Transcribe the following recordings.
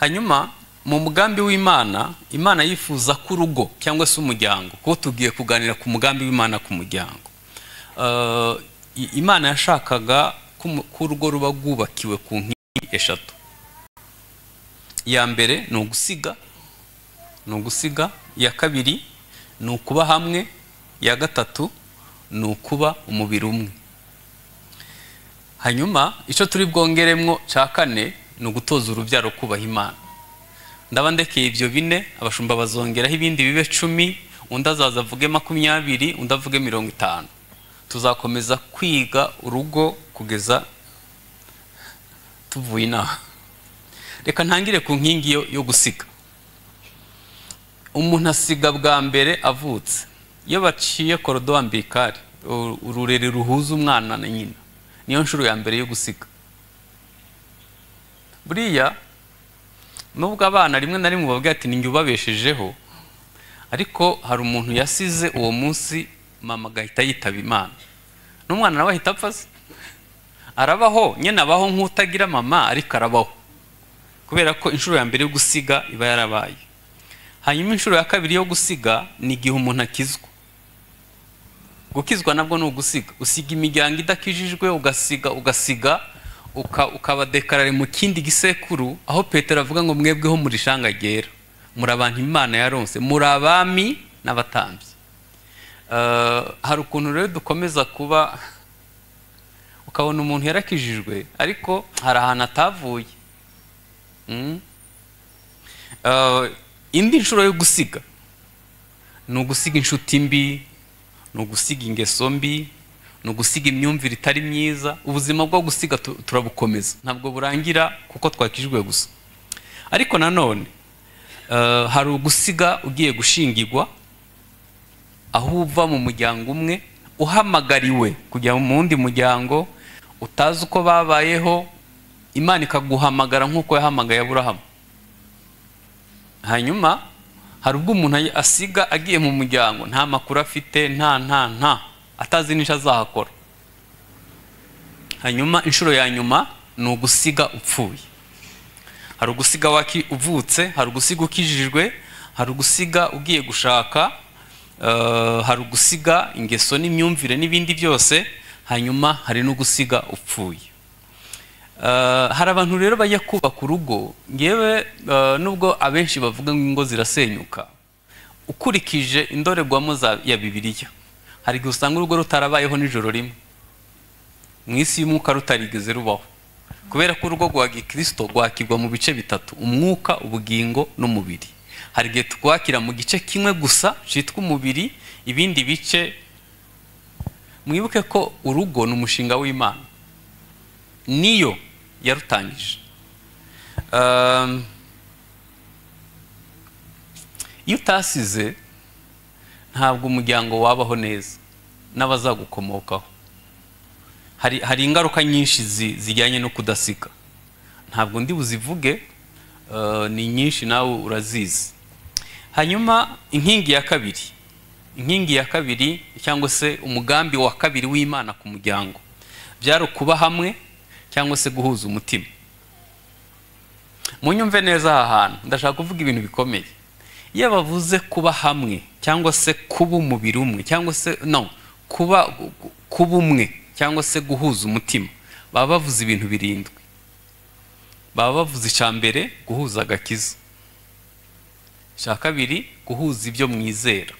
Hanyuma mu mugambi w'Imana, Imana yifuza ko urugo cyangwa se umuryango, kuko tugiye kuganira ku mugambi w'Imana ku muryango. Imana yashakaga ko urugo ruba rwubakiwe ku nkingi eshatu. Iya mbere ni ugusiga, iya kabiri ni ukuba hamwe, iya gatatu ni ukuba umubiri umwe. Hanyuma icyo turi bwongeremwo cya kane ni ugutoza urubyaro kubaha Imana. Ndaba ndekeye ibyo bine, abashumba bazongeraho ibindi bibe 10, undi azaza avuge 20, undi avuge 50. Tuzakomeza kwiga urugo kugeza tuvuye inaha. Reka ntangire ku nkingi yo gusiga. Umuntu asiga bwa mbere avutse. Iyo baciye cordon ombilical, ururere ruhuza umwana na nyina, niyo nshuro ya mbere yo gusiga. Buriya nubwo abana rimwe na rimwe bavuga ati ninjye ubabeshejeho, ariko hari umuntu yasize uwo munsi mama agahita yitaba Imana, n'umwana nawe ahita apfa. Arabaho nyine, abaho nk'utagira mama, ariko arabaho kubera ko inshuro ya mbere yo gusiga iba yarabaye. Hanyuma inshuro ya kabiri yo gusiga ni igihe umuntu akizwa. Gukizwa nabwo ni ugusiga. Usiga imiryango idakijijwe, ugasiga ukabadekarare mu kindi gisekuru, aho Petero avuga ngo mwebweho muri shanga ryera, muri abantu Imana yaronse, muri abami n'abatambyi. Hari ukuntu rero dukomeza kuba, ukabona umuntu yarakijijwe ariko hari ahantu atavuye. Indi nshuro yo gusiga ni ugusiga inshuti mbi, ni ugusiga ingeso mbi, ni ugusiga imyumvire itari myiza. Ubuzima bwo gusiga turabukomeza, ntabwo burangira kuko twakijwe gusa. Ariko nanone hari ugusiga ugiye gushingirwa, aho uva mu muryango umwe uhamagariwe kujya mu wundi muryango utazi uko babayeho, Imana ikaguhamagara nk'uko yahamagaye Aburahamu. Hanyuma hari ubwo umuntu asiga agiye mu muryango nta makuru afite, nta atazi n'icyo azahakora. Hanyuma inshuro ya nyuma ni ugusiga upfuye. Hari ugusiga uvutse, hari ugusiga ukijijwe, hari ugusiga ugiye gushaka, hari ugusiga ingeso n'imyumvire n'ibindi byose, hanyuma hari no gusiga upfuye. Hari abantu rero bajya kubaka urugo, ngewe nubwo abenshi bavuga ngo ingo zirasenyuka, ukurikije indorerwamo ya Bibiliya, hari igihe usanga urugo rutarabayeho nijoro rimwe, mu isi y'umwuka rutarigeze rubaho, kubera ko urugo rwa Gikristo rwakirwa mu bice bitatu: umwuka, ubugingo n'umubiri. Hari igihe twakira mu gice kimwe gusa cyitwa umubiri, ibindi bice. Mwibuke ko urugo ni umushinga w'Imana, niyo yarutangije. Iyo utasize ntabwo umuryango wabaho neza n'abazagukomokaho. Hari ingaruka nyinshi zijyanye no kudasiga, ntabwo ndi buzivuge, ni nyinshi nawe urazizi. Hanyuma inkingi ya kabiri cyangwa se umugambi wa kabiri w'Imana ku muryango byari kuba hamwe cyangwa se guhuza umutima. Munyumve neza aha hantu, ndashaka kuvuga ibintu bikomeye. Iyo bavuze kuba hamwe cyangwa se kuba umubiri umwe cyangwa se no kuba umwe cyangwa se guhuza umutima, baba bavuze ibintu birindwi. Baba bavuze icya mbere guhuza agakiza, icya kabiri guhuza ibyo mwizera,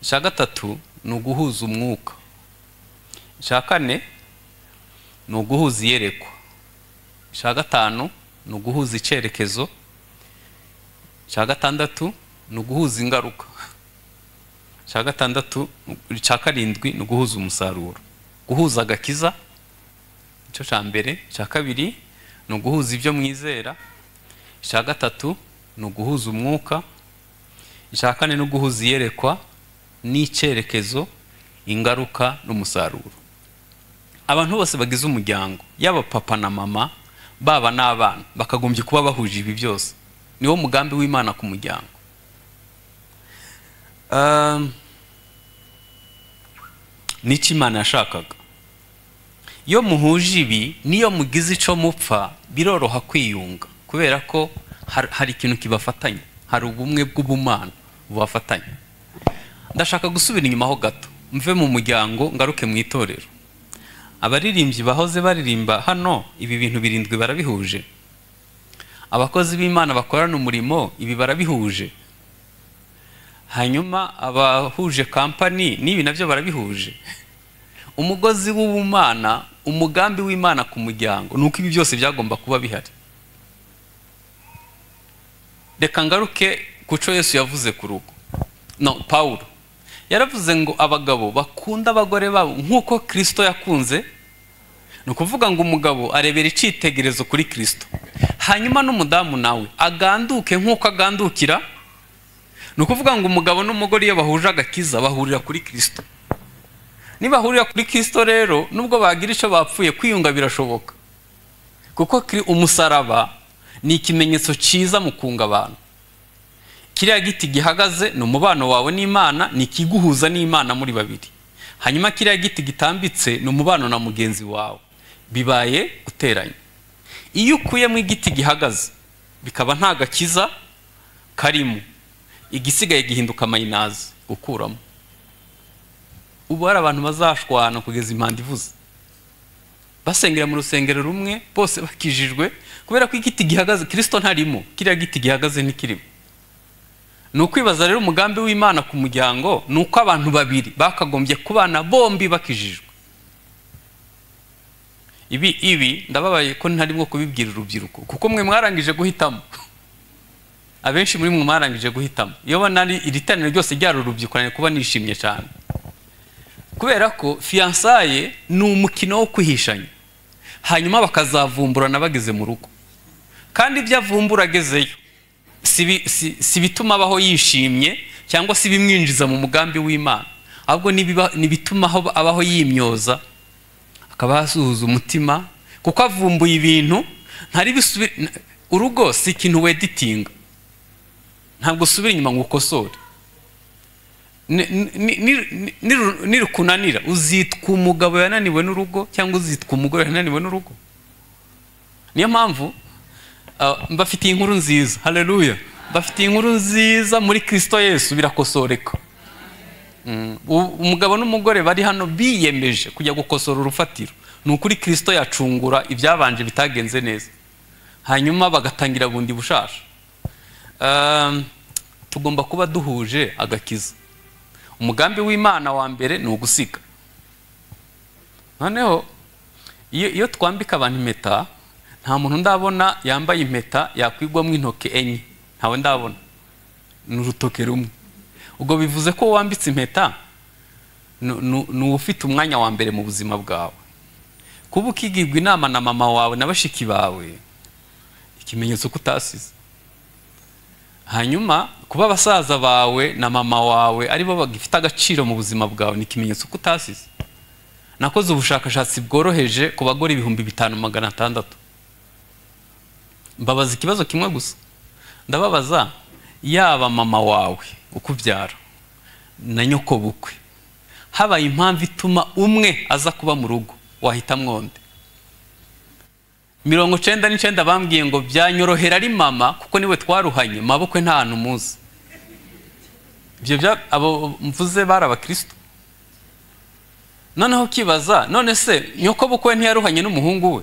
icya gatatu ni uguhuza umwuka, icya kane ni uguhuza iyerekwa, icya gatanu ni uguhuza icyerekezo, icya gatandatu ni uguhuza ingaruka, icya gatandatu, icya karindwi ni uguhuza umusaruro. Guhuza agakiza icyo cya mbere, icya kabiri ni uguhuza ibyo mwizera, icya gatatu ni uguhuza umwuka, icya kane ni uguhuza iyerekwa n'icyerekezo, ingaruka n'umusaruro. Abantu bose bagize umuryango, yaba papa na mama, baba n'abana, bakagombye kuba bahuje ibi byose. Niwo mugambi w'Imana ku muryango. N'icyo Imana yashakaga. Iyo muhuje ibi, niyo mugize ico mupfa, biroroha kwiyunga Kubera ko hari ikintu kibafatanya, hari ubumwe bw'ubumana bubafatanya. Ndashaka gusubira inyuma ho gato, mve mu muryango ngaruke mu itorero. Abaririmbyi bahoze baririmba hano ibi bintu 7 barabihuje. Abakozi b'Imana bakorana umurimo ibi barabihuje. Hanyuma abahuje company n'ibi navyo barabihuje. Umugozi w'ubumana, umugambi w'Imana ku muryango nuko ibi byose byagomba kuba bihari. Reka ngaruke kuco Yesu yavuze ku rugo. No, Paulo yaravuze ngo abagabo bakunda abagore babo nkuko Kristo yakunze. Ni ukuvuga ngo umugabo arebera icitegerezo kuri Kristo, hanyuma n'umudamu nawe aganduke nkuko agandukira. Ni ukuvuga ngo umugabo n'umugore iyo bahuje agakiza bahurira kuri Kristo. Nibahurira kuri Kristo rero, nubwo bagira ico bapfuye, kwiyunga birashoboka, kuko umusaraba ni ikimenyetso cyiza mu kunga abantu. Kiriya giti gihagaze ni umubano wawe n'Imana, ni ikiguhuza n'Imana muri babiri. Hanyuma kiriya giti gitambitse ni umubano na mugenzi wawe, bibaye guteranya. Iyo ukuyemo igiti gihagaze bikaba nta gakiza karimo, igisigaye gihinduka mayinazi gukuramo. Ubu hari abantu bazashwana kugeza impanda ivuze, basengera mu rusengero rumwe bose bakijijwe, kubera ko igiti gihagaze Kristo ntarimo, kiriya giti gihagaze ntikirimo. Ni ukwibaza rero umugambi w'Imana ku muryango ni uko abantu babiri bakagombye kubana bombi bakijijwe. Ibi ndababaye ko ntarimo kubibwira urubyiruko, kuko mwe mwarangije guhitamo. Abenshi muri mwe mwarangije guhitamo. Iyo nari iri teraniro ryose ryari urubyiruko nari kuba nishimye cyane, kubera ko fiançailles ni umukino wo kwihishanya, hanyuma bakazavumburana bageze mu rugo. Kandi ibyo avumbura agezeyo si bituma abaho yishimye cyangwa si bimwinjiza mu mugambi w'Imana, ahubwo ni bituma abaho yimyoza, akaba asuhuza umutima, kuko avumbuye ibintu ntari bisubire. Urugo si ikintu weditinga, ntabwo usubira inyuma ngo ukosore. Nirukunanira uzitwa umugabo yananiwe n'urugo cyangwa uzitwa umugore yananiwe n'urugo. Niyo mpamvu mbafitiye inkuru nziza. Haleluya! Mbafitiye inkuru nziza muri Kristo Yesu birakosoreka. Umugabo n'umugore bari hano biyemeje kujya gukosora urufatiro. Ni ukuri Kristo yacungura ibyabanje bitagenze neza, hanyuma bagatangira bundi bushasha. Tugomba kuba duhuje agakiza. Umugambi w'Imana wa mbere ni ugusiga. Noneho iyo twambika abantu impeta, nta muntu ndabona yambaye impeta yakwigwamo intoke 4, ntawe ndabona, ni urutoke rumwe. Ubwo bivuze ko wambitse impeta ni ufite umwanya wa mbere mu buzima bwawe. Kuba ukigirwa inama na mama wawe na bashiki bawe, ikimenyetso ko utasize. Hanyuma kuba abasaza bawe na mama wawe aribo bagifite agaciro mu buzima bwawe ni ikimenyetso ko utasize. Nakoze ubushakashatsi bworoheje ku bagore 5600. Mbabaza ikibazo kimwe gusa, ndababaza yaba mama wawe ukubyara na nyoko bukwe, habaye impamvu ituma umwe aza kuba mu rugo, wahita mwonde? 99 bambwiye ngo byanyorohera ari mama kuko niwe twaruhanye, mabukwe nta hantu muzi. Ibyo abo mvuze bari abakristo. Noneho kibaza, none se nyoko bukwe ntiyaruhanye n'umuhungu we?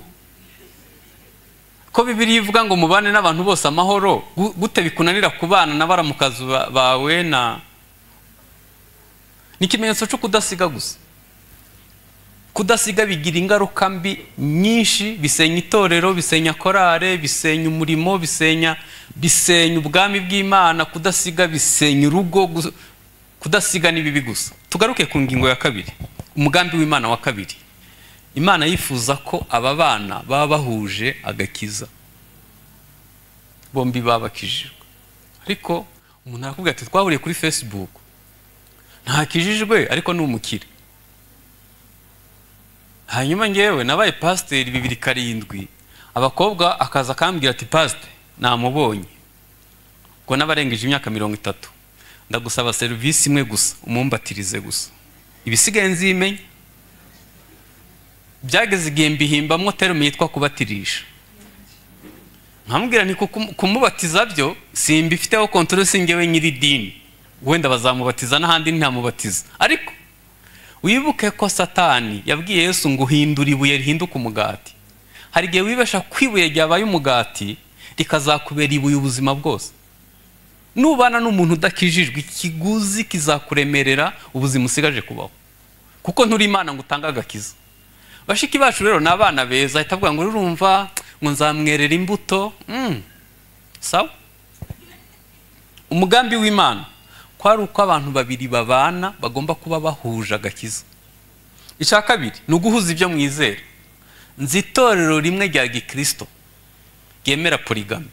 Ko Bibiliya ivuga ngo mubane n'abantu bose amahoro, gute bikunanira kubana n'abaramukazi bawe? Na ni ikimenyetso cyo kudasiga gusa. Kudasiga bigira ingaruka mbi nyinshi, bisenya itorero, bisenya korale, bisenya umurimo, bisenya ubwami bw'Imana. Kudasiga bisenya urugo, kudasiga ni bibi gusa. Tugaruke ku ngingo ya kabiri, umugambi w'Imana wa kabiri. Imana yifuza ko aba bana baba bahuje agakiza, bombi babakijijwe. Ariko umuntu arakubwira ati twahuriye kuri Facebook, ntakijijwe ariko ni umukire. Hanyuma ngewe nabaye pasiteri 2007, abakobwa akaza akambwira ati pasiteri namubonye, ubwo nabarengeje imyaka 30, ndagusaba serivisi imwe gusa, umumbatirize gusa, ibisigaye nzimenye. Byageze igihe mbihimbamwo terme yitwa kubatirisha. Nkamubwira nti kumubatiza byo simbifiteho control, singewe nyiri dini, wenda bazamubatiza n'ahandi ntamubatiza. Ariko wibuke ko Satani yabwiye Yesu ngo uhindura ibuye rihinduka umugati. Hari igihe wibesha ko ibuye ryabaye umugati rikazakubera ibuye ubuzima bwose. Nubana n'umuntu udakijijwe, ikiguzi kizakuremerera ubuzima usigaje kubaho, kuko nturi Imana ngo utange agakiza. Bashiki bacu rero ni abana beza, ahita avuga ngo urumva ngo nzamwerera imbuto. Sawa. Umugambi w'Imana kwari uko abantu babiri babana bagomba kuba bahuje agakiza. Icya kabiri ni uguhuza ibyo mwizera. Nzi itorero rimwe rya gikristo ryemera polygamy.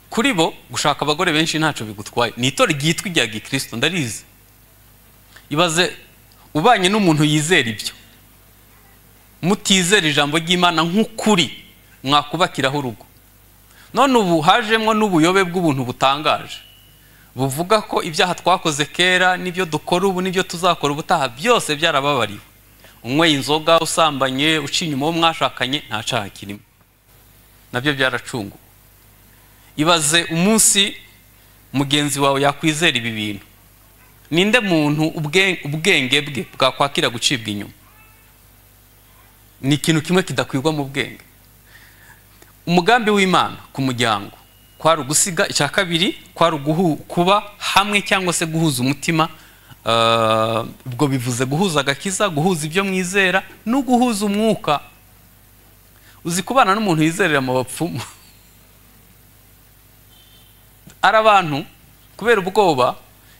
Kuri bo gushaka abagore benshi ntaco bigutwaye. Ni itorero ryitwa irya gikristo, ndarizi. Ibaze ubanye n'umuntu yizera ibyo, mutizera ijambo ry'Imana nk'ukuri, mwakubakiraho urugo. None ubu hajemwo n'ubuyobe bw'ubuntu butangaje buvuga ko ibyaha twakoze kera n'ibyo dukora ubu n'ibyo tuzakora ubutaha byose byarababariwe. Unyweye inzoga, usambanye, uciye inyuma uwo mwashakanye, nta cyaha kirimo, nabyo byaracunguwe. Ibaze umunsi mugenzi wawe yakwizera ibi bintu. Ninde muntu ubwenge bwe bwakwakira gucibwa inyuma? Ni ikintu kimwe kidakwirwa mu bwenge. Umugambi w'Imana ku muryango kwari ugusiga. Icya kabiri kwari kuba hamwe cyangwa se guhuza umutima. Ubwo bivuze guhuza agakiza, guhuza ibyo mwizera no guhuza umwuka. Uzi kubana n'umuntu yizerera mu bapfumu? Ari abantu kubera ubwoba,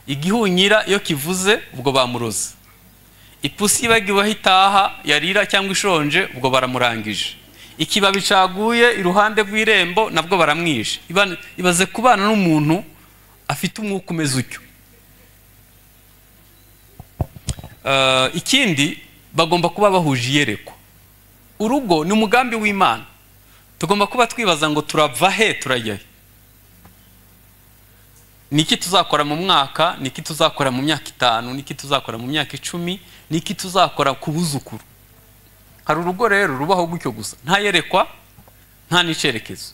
igihunyira iyo kivuze ubwo bamuroze, ipusi yibagiwe aho itaha yarira cyangwa ishonje ubwo baramurangije, ikibabi caguye iruhande rw'irembo nabwo baramwishe. Ibaze kubana n'umuntu afite umwuka umeze utyo. Ikindi bagomba kuba bahuje iyerekwa. Urugo ni umugambi w'Imana. Tugomba kuba twibaza ngo turava he turajya he, niki tuzakora mu mwaka, niki tuzakora mu myaka 5, niki tuzakora mu myaka 10, niki tuzakora ku buzukuru. Hari urugo rero rubaho gutyo gusa, nta yerekwa, nta n'icerekezo.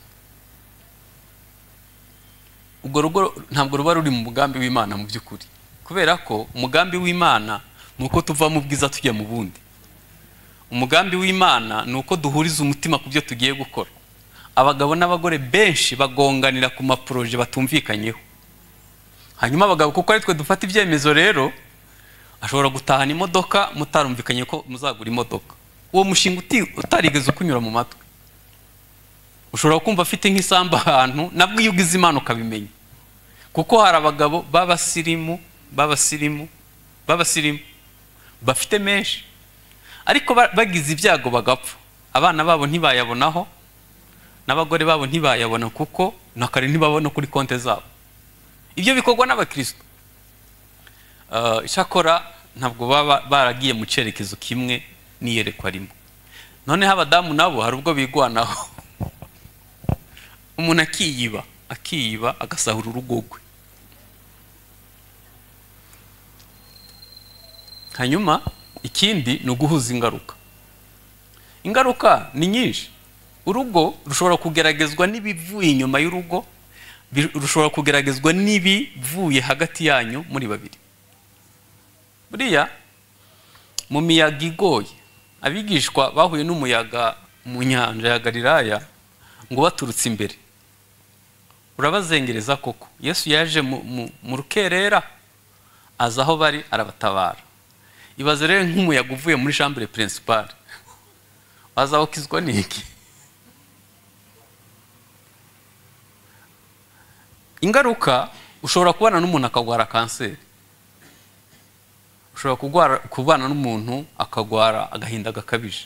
Ubwo rugo ntabwo ruba ruri mu mugambi w'Imana mu by'ukuri, kubera ko umugambi w'Imana ni uko tuva mu bwiza tujya mu bundi. Umugambi w'Imana ni uko duhuriza umutima ku byo tugiye gukora. Abagabo n'abagore benshi bagonganira ku maporoje batumvikanyeho. Hanyuma abagabo kuko ari twe dufata ibyemezo rero, ashobora gutahana imodoka mutarumvikanye ko muzagura imodoka. Uwo mushinga utarigeze ukunyura mu matwi. Ushobora kumva afite nk'isamba ahantu, nabwo iyo ugize Imana ukabimenya. Kuko hari abagabo b'abasirimu bafite menshi, ariko bagize ibyago bagapfa, abana babo ntibayabonaho n'abagore babo ntibayabona, kuko na kare ntibabona kuri konte zabo. Ibyo bikorwa n'abakristo. Icyakora ntabwo baba baragiye mu cyerekezo kimwe n'iyerekwa rimwe. Noneho abadamu nabo hari ubwo bigwanaho, umuntu akiyiba agasahura urugo rwe. Hanyuma ikindi ni uguhuza ingaruka. Ingaruka ni nyinshi. Urugo rushobora kugeragezwa n'ibivuye inyuma y'urugo, rushobora kugeragezwa n'ibivuye hagati yanyu muri babiri. Buriya mu miyaga igoye, abigishwa bahuye n'umuyaga mu nyanja ya Galilaya ngo baturutse imbere, urabazengereza koko. Yesu yaje mu rukerera, aza aho bari arabatabara. Ibaze rero nk'umuyaga uvuye muri chambre principale, azawukizwa n'iki? Ingaruka, ushobora kubana n'umuntu akagwara kanseri, ushobora kubana n'umuntu akagwara agahinda gakabije.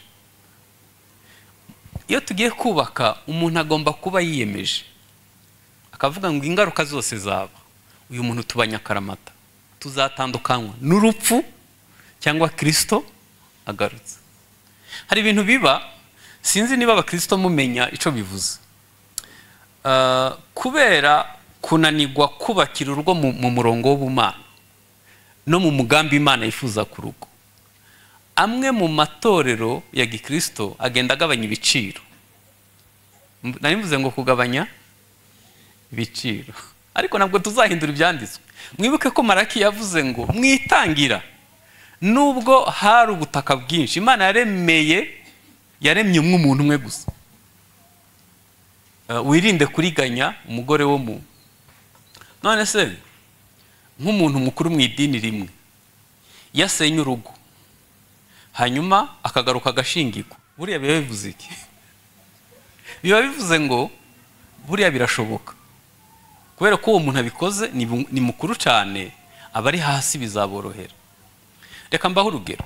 Iyo tugiye kubaka, umuntu agomba kuba yiyemeje, akavuga ngo ingaruka zose zaba, uyu muntu tubanya akaramata, tuzatandukanywa n'urupfu cyangwa Kristo agarutse. Hari ibintu biba, sinzi niba abakristo mumenya ico bivuze. Kubera kunanirwa kubakira urugo mu murongo w'ubumana no mu mugambi Imana yifuza ku rugo, amwe mu matorero ya gikristo agenda agabanya ibiciro. Nari mvuze ngo kugabanya ibiciro, ariko ntabwo tuzahindura ibyanditswe. Mwibuke ko Maraki yavuze ngo mwitangira nubwo hari ubutaka bwinshi, Imana yaremye umwe, umuntu umwe gusa. Wirinde kuriganya umugore wo mu. None se nk'umuntu mukuru mu idini rimwe yasenye urugo hanyuma akagaruka agashingirwa, buriya biba bivuze iki? Biba bivuze ngo buriya birashoboka, kubera ko uwo muntu abikoze ni mukuru cyane, abari hasi bizaborohera. Reka mbaho urugero.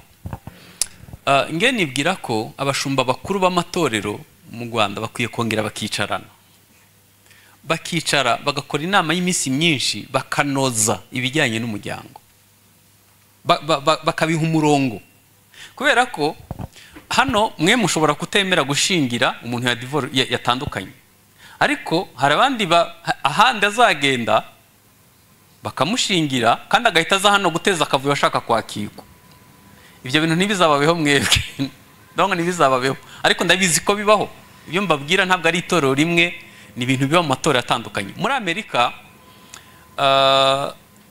Nge nibwira ko abashumba bakuru b'amatorero mu Rwanda bakwiye kongera bakicarana, bakicara bagakora inama y'iminsi myinshi, bakanoza ibijyanye n'umuryango, bakabiha umurongo. Kubera ko hano mwe mushobora kutemera gushingira umuntu ya divorce yatandukanye, ariko hari abandi ahandi azagenda bakamushingira kandi agahita aza hano guteza akavuyo ashaka kwakirwa. Ibyo bintu ntibizababeho mwebwe, donc ntibizababeho, ariko ndabizi ko bibaho. Ibyo mbabwira ntabwo ari itorero rimwe, ni ibintu biba mu matorero atandukanye. Muri Amerika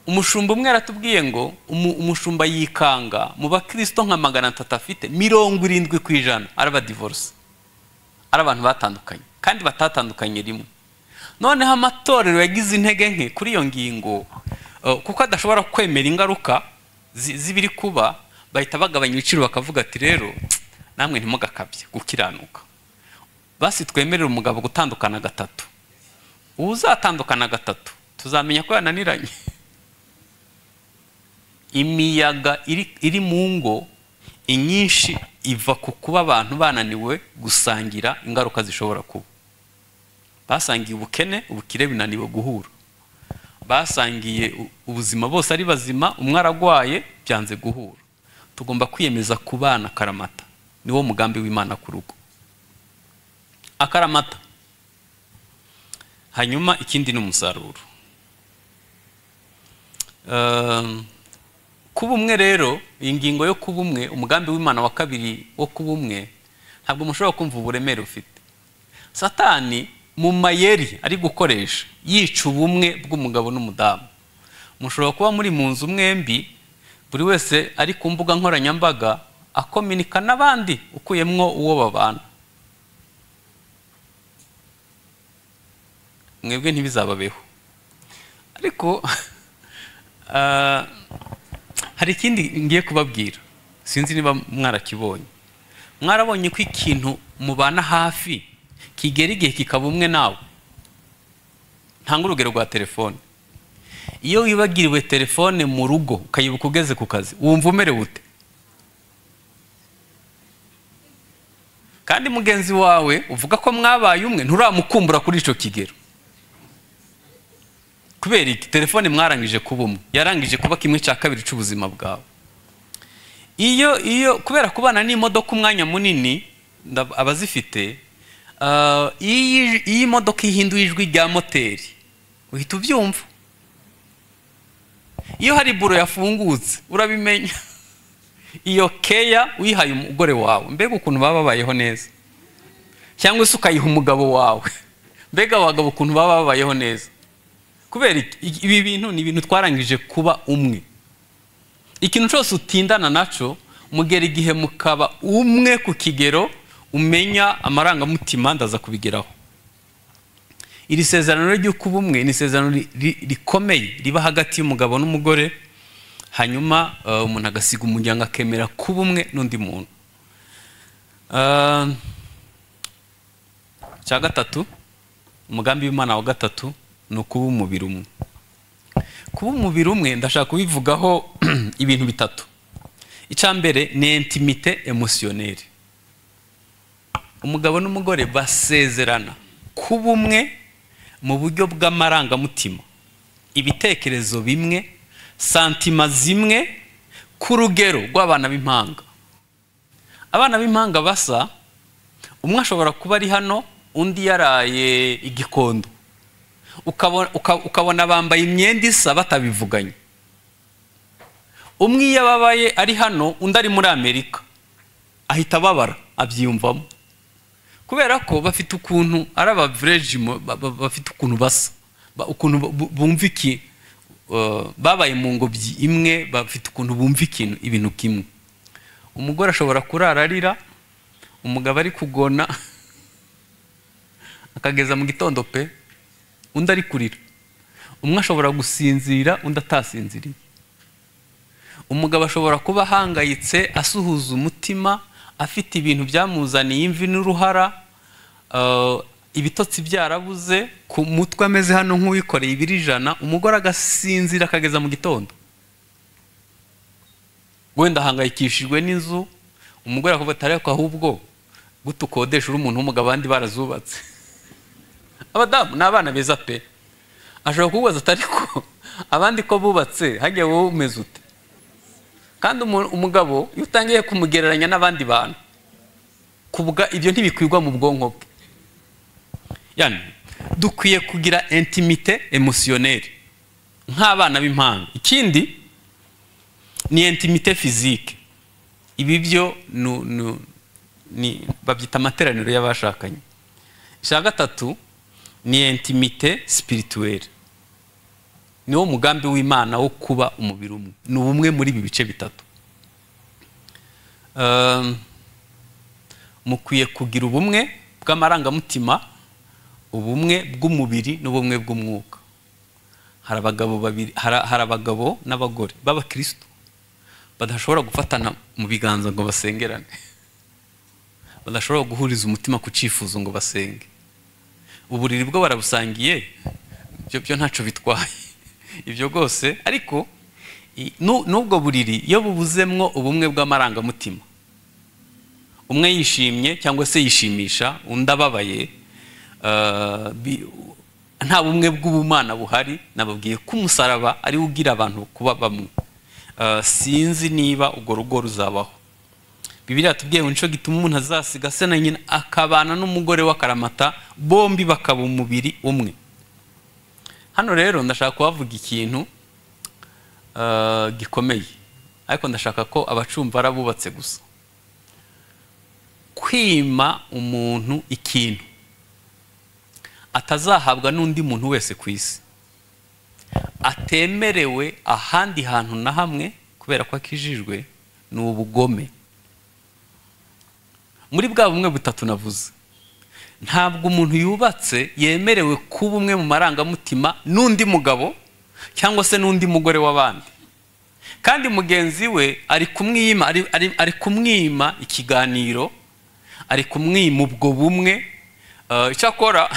umushumba umwe yaratubwiye ngo umushumba yikanga mu bakristo nka 300 afite, 70% araba divorce, ari abantu batandukanye kandi batatandukanye rimwe. Noneho amatorero yagize intege nke kuri iyo ngingo, kuko adashobora kwemera ingaruka z'ibiri kuba, bahita bagabanya ibiciro bakavuga ati rero namwe ntimugakabye gukiranuka, basi twemerera umugabo gutandukana gatatu, uzatandukana gatatu tuzamenya ko yananiranye. Imiyaga iri mu ngo inyinshi iva ku kuba abantu bananiwe gusangira ingaruka zishobora kuba. Basangiye ubukene, ubukire binaniwe guhura. Basangiye ubuzima bose ari bazima, umwe aragwaye byanze guhura. Tugomba kwiyemeza kubana akaramata. Niwo mugambi w'Imana ku rugo, akaramata. Hanyuma ikindi ni umusaruro. Kuba umwe rero, ingingo yo kuba umwe, umugambi w'Imana wa kabiri wo kuba umwe, ntabwo mushobora kumva uburemere ufite. Satani mu mayeri ari gukoresha yica ubumwe bw'umugabo n'umudamu. Mushobora kuba muri mu nzu mwembi, buri wese ari ku mbuga nkoranyambaga akominika n'abandi ukuyemwo uwo babana. Mwebwe ntibizababeho. Ariko hari ikindi ngiye kubabwira, sinzi niba mwarakibonye. Mwarabonye ko ikintu mubana hafi kigera igihe kikaba umwe nawe. Ntanga urugero rwa telefone. Iyo wibagiriwe telefone mu rugo ukayibuka ugeze ku kazi, wumva umerewe ute? Kandi mugenzi wawe uvuga ko mwabaye umwe, nturamukumbura kuri ico kigero. Kubera iki? Telefone mwarangije kuba umwe, yarangije kuba kimwe cya kabiri cy'ubuzima bwawe. Iyo kubera kubana n'imodoka umwanya munini, abazifite, iyo imodoka ihinduye ijwi rya moteri uhita ubyumva. Iyo hari buro yafungutse urabimenya. Iyo keya uyihaye umugore wawe, mbega ukuntu baba babayeho neza, cyangwa se ukayiha umugabo wawe, mbega abagabo ukuntu baba babayeho neza. Kubera ibi bintu ni ibintu twarangije kuba umwe. Ikintu cyose utindana naco mugera igihe mukaba umwe ku kigero umenya amarangamutima. Ndaza kubigeraho. Iri sezerano ryo kuba umwe ni isezerano rikomeye riba hagati y'umugabo n'umugore, hanyuma umuntu agasiga umuryango akemera kuba umwe n'undi muntu. Cya gatatu, umugambi w'Imana wa gatatu ni ukuba umubiri umwe. Kuba umubiri umwe ndashaka kubivugaho ibintu bitatu. Icya mbere ni intimité émotionnelle. Umugabo n'umugore basezerana kuba umwe mu buryo bw'amarangamutima, ibitekerezo bimwe, santima zimwe, ku rugero rw'abana b'impanga. Abana b'impanga basa, umwe ashobora kuba ari hano undi yaraye igikondo, ukabona bambaye imyenda isa batabivuganye. Umwe iyo ababaye ari hano undi ari muri Amerika ahita ababara, abyiyumvamo. Kubera ko bafite ukuntu ari abavrejimo, bafite ukuntu basa, ukuntu bumva iki, babaye mu ngobyi imwe, bafite ukuntu bumva ikintu, ibintu kimwe. Umugore ashobora kurara arira, umugabo ari kugona akageza mu gitondo pe, undi ari kurira. Umwe ashobora gusinzira, undi atasinziriye. Umugabo ashobora kuba ahangayitse, asuhuza umutima, afite ibintu byamuzaniye imvi n'uruhara, ibitotsi byarabuze, ku mutwe ameze hano nk'uwikoreye ibiro 100, umugore agasinzira akageza mu gitondo. Wenda ahangayikishijwe n'inzu, umugore akavuga ati ariko ahubwo gute ukodesha uri umuntu w'umugabo abandi barazubatse. Abadamu ni abana beza pe. Ashobora kukubaza ati ariko abandi ko bubatse, hajya wowe umeze ute? Kandi umugabo iyo utangiye kumugereranya n'abandi bantu, kubwa ibyo ntibikwirwa mu bwonko bwe. Yani dukwiye kugira intimité émotionnelle nk'abana b'impanga. Ikindi ni intimité physique. Ibi byo ni babyita amateraniro y'abashakanye. Icya gatatu ni intimité spirituelle. Niwo mugambi w'Imana wo kuba umubiri umwe. Ni ubumwe muri ibi bice bitatu. Mukwiye kugira ubumwe bw'amarangamutima, ubumwe bw'umubiri n'ubumwe bw'umwuka. Hari abagabo babiri, hari abagabo n'abagore b'abakristo badashobora gufatana mu biganza ngo basengerane, badashobora guhuriza umutima ku cyifuzo ngo basenge. Uburiri bwo barabusangiye, ibyo byo ntaco bitwaye ibyo rwose, ariko n'ubwo buriri iyo bubuzemwo ubumwe bw'amarangamutima, umwe yishimye cyangwa se yishimisha undi ababaye, nta bumwe bw'ubumana buhari. Nababwiye ko umusaraba ari ugira abantu kuba bamwe. Sinzi niba urwo rugo ruzabaho. Bibiliya yatubwiye ngo nico gituma umuntu azasiga se na nyina akabana n'umugore w'akaramata, bombi bakaba umubiri umwe. Hano rero ndashaka kubavuga ikintu gikomeye, ariko ndashaka ko abacumva arabubatse gusa. Kwima umuntu ikintu atazahabwa n'undi muntu wese ku isi, atemerewe ahandi hantu na hamwe kubera ko akijijwe, ni ubugome. Muri bwa bumwe butatu navuze, ntabwo umuntu yubatse yemerewe kuba umwe mu marangamutima n'undi mugabo cyangwa se n'undi mugore w'abandi, kandi mugenzi we ari kumwima, ari kumwima ikiganiro, ari kumwima ubwo bumwe. Icyakora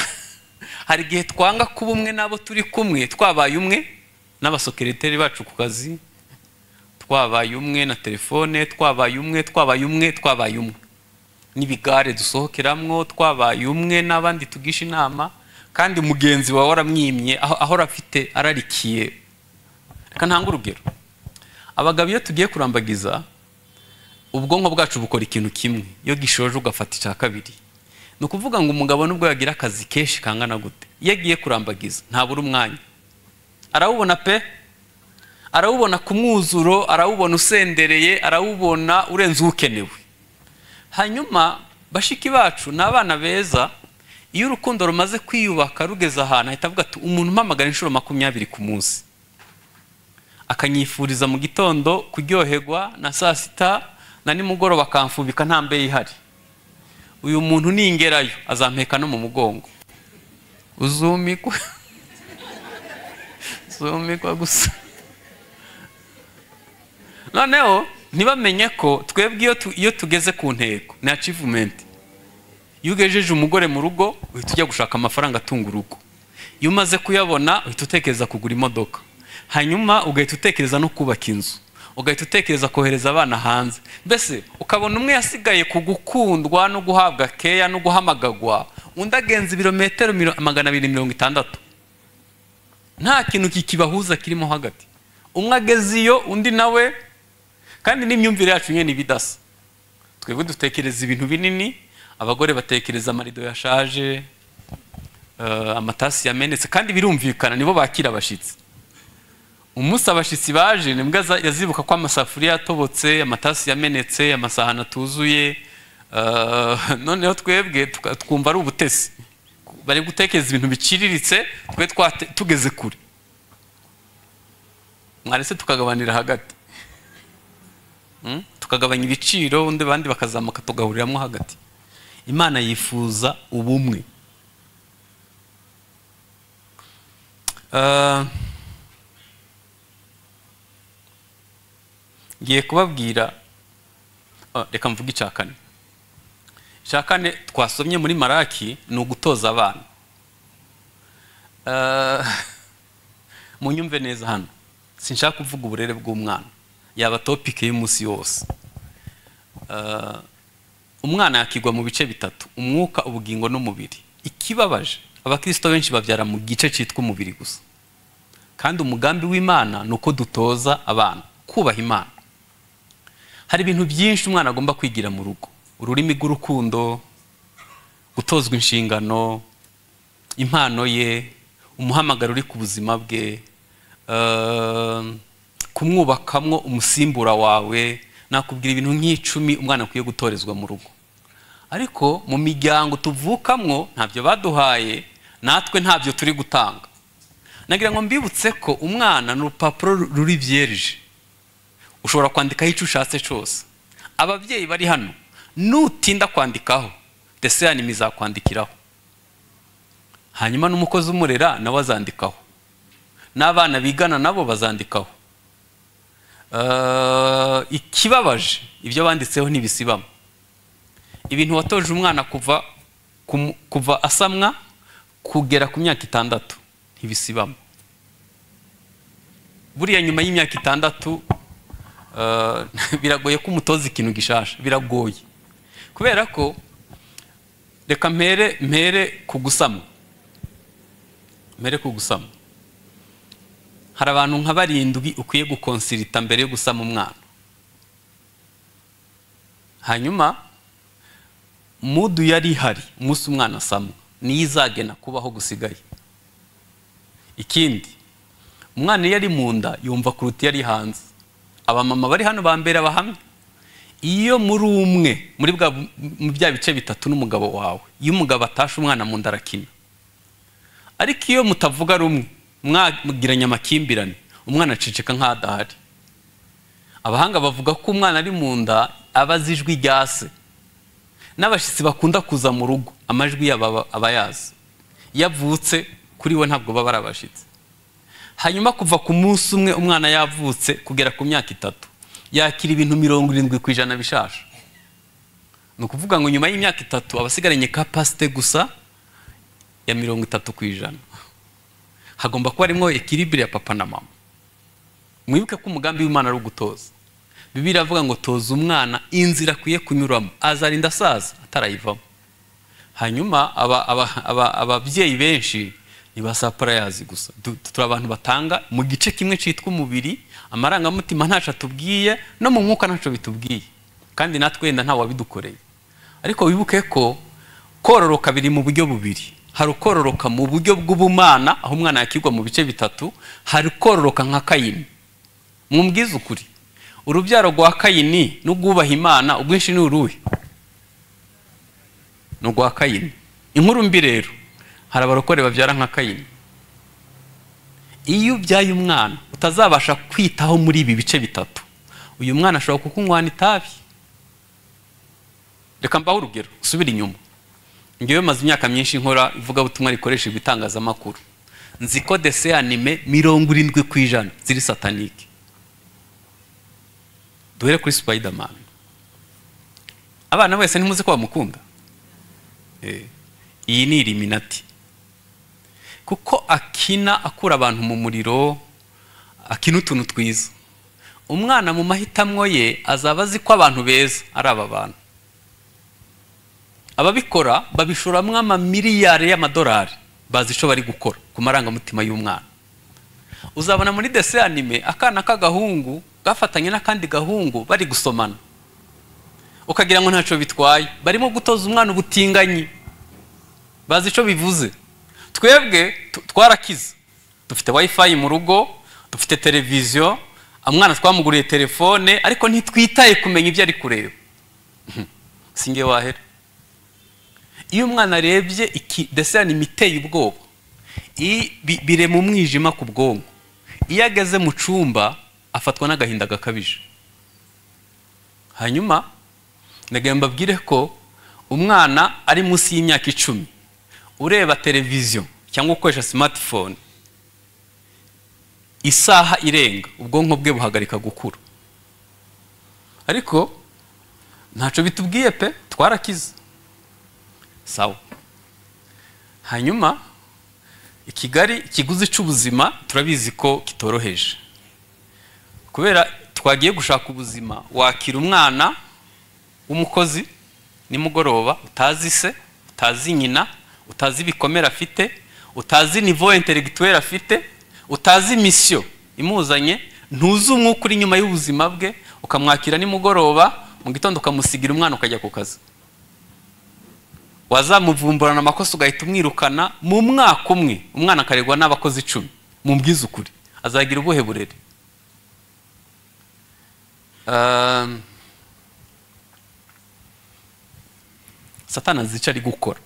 hari igihe twanga kuba umwe n'abo turi kumwe, twabaye umwe n'abasokereteri bacu ku kazi, twabaye umwe na telefone, twabaye umwe, twabaye umwe, twabaye umwe n'ibigare dusohokeramwo, twabaye umwe n'abandi tugisha inama, kandi mugenzi wawe waramwimye ahora afite ararikiye. Reka ntange urugero. Abagabo iyo tugiye kurambagiza, ubwonko bwacu bukora ikintu kimwe, iyo gishoje ugafata icya kabiri. Ni ukuvuga ngo umugabo nubwo yagira akazi kenshi kangana gute, iyo agiye kurambagiza ntabura umwanya, arawubona pe, arawubona ku mwuzuro, arawubona usendereye, arawubona urenze ukenewe. Hanyuma bashiki bacu ni abana beza, iyo urukundo rumaze kwiyubaka rugeze ahantu ahita avuga ati umuntu umpamagara inshuro 20 ku munsi, akanyifuriza mu gitondo kuryoherwa na saa sita na nimugoroba akamfubika nta mbe ihari, uyu muntu ningerayo azampeka no mu mugongo. Uzumikwa uzumikwa gusa. Noneho ntibamenye ko twebwe iyo tugeze ku ntego ni achievement. Iyo ugejeje umugore mu rugo uhita ujya gushaka amafaranga atunga urugo, iyo umaze kuyabona uhita utekereza kugura imodoka, hanyuma ugahita utekereza no kubaka inzu, ugahita utekereza kohereza abana hanze. Mbese ukabona umwe yasigaye ku gukundwa no guhabwa keya no guhamagagwa, undi agenza ibirometero 260, nta kintu kikibahuza kirimo hagati. Umwe ageze iyo, undi nawe. Kandi n'imyumvire yacu nyene ibidasa. Twebwe dutekereza ibintu binini, abagore batekereza amarido yashaje, amatasi yamenetse, kandi birumvikana nibo bakira abashitsi. Umunsi abashitsi baje nibwo yazibuka ko amasafuriya yatobotse, amatasi yamenetse, amasahani atuzuye, Noneho twebwe twumva ari ubutesi, bari gutekereza ibintu biciriritse, twe tugeze kure. Mwarese tukagabanira hagati, tukagabanya ibiciro, undi bandi bakazamuka, tugahuriramo hagati. Imana yifuza ubumwe. Ngiye kubabwira, reka mvuge icya kane. Icya kane twasomye muri Maraki ni ugutoza abana. Munyumve neza hano, sinshaka kuvuga uburere bw'umwana, yaba topic y'umunsi wose. Umwana yakigwa mu bice bitatu: umwuka, ubugingo n'umubiri. Ikibabaje, abakristo benshi babyara mu gice cyitwa umubiri gusa, kandi umugambi w'Imana ni uko dutoza abana kubaha Imana. Hari ibintu byinshi umwana agomba kwigira mu rugo: ururimi rw'urukundo, gutozwa inshingano, impano ye, umuhamagaro uri ku buzima bwe, kumwubakamwo umusimbura wawe. Nakubwira ibintu nk'icumi umwana akwiye gutorezwa mu rugo. Ariko mu miryango tuvukamwo ntabyo baduhaye, natwe ntabyo turi gutanga. Nagira ngo mbibutse ko umwana ni urupapuro ruri vierge, ushobora kwandikaho icyo ushatse cyose. Ababyeyi bari hano, nutinda kwandikaho, dessin izakwandikiraho, hanyuma n'umukozi umurera nawe azandikaho, n'abana bigana nabo bazandikaho. Ikibabaje, ibyo banditseho ntibisibamo. Ibintu watoje umwana kuva asamwa kugera ku myaka 6 ntibisibamo. Buriya nyuma y'imyaka 6 biragoye ko umutoza ikintu gishasha, biragoye. Kubera ko reka mpere kugusama. Mpere kugusama. Hari abantu nka 7 ukwiye gukonsirita mbere yo gusama umwana. Hanyuma mudu yari ihari umunsi umwana asamwa niyo izagena kubaho gusigaye. Ikindi, umwana iyo ari mu nda yumva kuruta iyo ari hanze. Abamama bari hano bambera abahamya, iyo muri umwe muri mu bya bice bitatu n'umugabo wawe, iyo umugabo atashe umwana mu nda arakina. Ariko iyo mutavuga rumwe, mwagiranye amakimbirane, umwana aceceka nk'adahari. Abahanga bavuga ko umwana ari mu nda aba azi ijwi rya se, n'abashitsi bakunda kuza mu rugo amajwi yabo aba yazi. Iyo avutse kuri we ntabwo baba ari abashitsi. Hanyuma kuva ku munsi umwe umwana yavutse kugera ku myaka 3 yakira ibintu 70% bishasha. Ni ukuvuga ngo nyuma y'imyaka 3 abasigaranye capacité gusa ya 30%. Hagomba kuba harimo equilibre ya papa na mama. Mwibuke ko umugambi w'Imana ari ugutoza. Bibiliya iravuga ngo toza umwana inzira akwiye kunyuramo, azarinda asaza atarayivamo. Hanyuma ababyeyi benshi ni ba surprise gusa. Turi abantu batanga mu gice kimwe cyitwa umubiri, amarangamutima ntaco atubwiye, no mu mwuka ntaco bitubwiye, kandi natwe wenda ntawe wabidukoreye. Ariko wibuke ko kororoka biri mu buryo bubiri. Hari ukororoka mu buryo bw'ubumana aho umwana yakigwa mu bice bitatu, hari kororoka nka Kayini. Mumbwize ukuri, urubyaro rwa Kayini n'ugwubaha Imana ubwinshi ni uruhe? Ni urwa Kayini. Inkuru mbi rero, hari abarokore babyara nka Kayini. Iyo ubyaye umwana utazabasha kwitaho muri ibi bice bitatu, uyu mwana ashobora kukunywana itabi. Reka mbahe urugero, usubire inyuma. Ngewe maze imyaka myinshi nkora ivugabutumwa rikoresha ibitangazamakuru. Nzi ko dessin anime 70% ziri satanike. Duhere kuri Spiderman. Abana wese ntimuzi ko bamukunda. Iyi ni Illuminati. Kuko akina akura abantu mu muriro, akina utuntu twiza. Umwana mu mahitamwo ye azaba azi ko abantu beza ari aba bantu. Ababikora babishoramwo amamiliyari y'amadolari, bazi ico bari gukora ku marangamutima y'umwana. Uzabona muri dessin anime akana k'agahungu gafatanye n'akandi gahungu bari gusomana, ukagira ngo ntaco bitwaye. Barimo gutoza umwana ubutinganyi, bazi ico bivuze. Twebwe twarakize, dufite wifi mu rugo, dufite televiziyo, umwana twamuguriye telefone, ariko ntitwitaye kumenya ibyo ari kureba. Singe wahera. Iyo umwana arebye iki dessin anime iteye ubwoba, birema umwijima ku bwonko. Iyo ageze mu cyumba afatwa n'agahinda gakabije. Hanyuma ndagira mbabwire ko umwana ari munsi y'imyaka 10 ureba televiziyo cyangwa ukoresha smartphone isaha irenga, ubwonko bwe buhagarika gukura. Ariko ntaco bitubwiye pe, twarakize. Sawa. Hanyuma i Kigali ikiguzi c'ubuzima turabizi ko kitoroheje. Kubera twagiye gushaka ubuzima, wakira umwana w'umukozi nimugoroba, utazi se, utazi nyina, utazi ibikomere afite, utazi niveau intellectuel afite, utazi mission imuzanye, ntuzi umwuka uri inyuma y'ubuzima bwe, ukamwakira nimugoroba, mu gitondo ukamusigira umwana ukajya ku kazi. Wazamuvumburana amakosa ugahita umwirukana mu mwaka umwe, umwana akaregwa n'abakozi 10. Mumbwize ukuri, azagira ubuhe burere? Satani azica ari gukora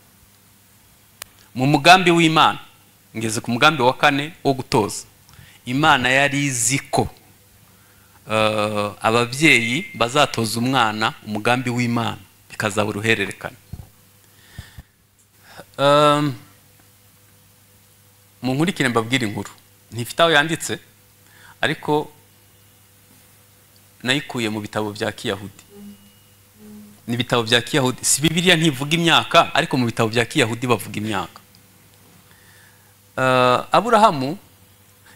mu mugambi w'Imana. Ngeze ku mugambi wa kane wo gutoza. Imana yari izi ko ababyeyi bazatoza umwana umugambi w'Imana, bikazaba uruhererekane. Mu nkurikire mbabwira inkuru ntifite aho yanditse, ariko nayikuye mu bitabo bya Kiyahudi. Ni bitabo bya Kiyahudi, si Bibiliya ntivuga imyaka, ariko mu bitabo bya Kiyahudi bavuga imyaka. Aburahamu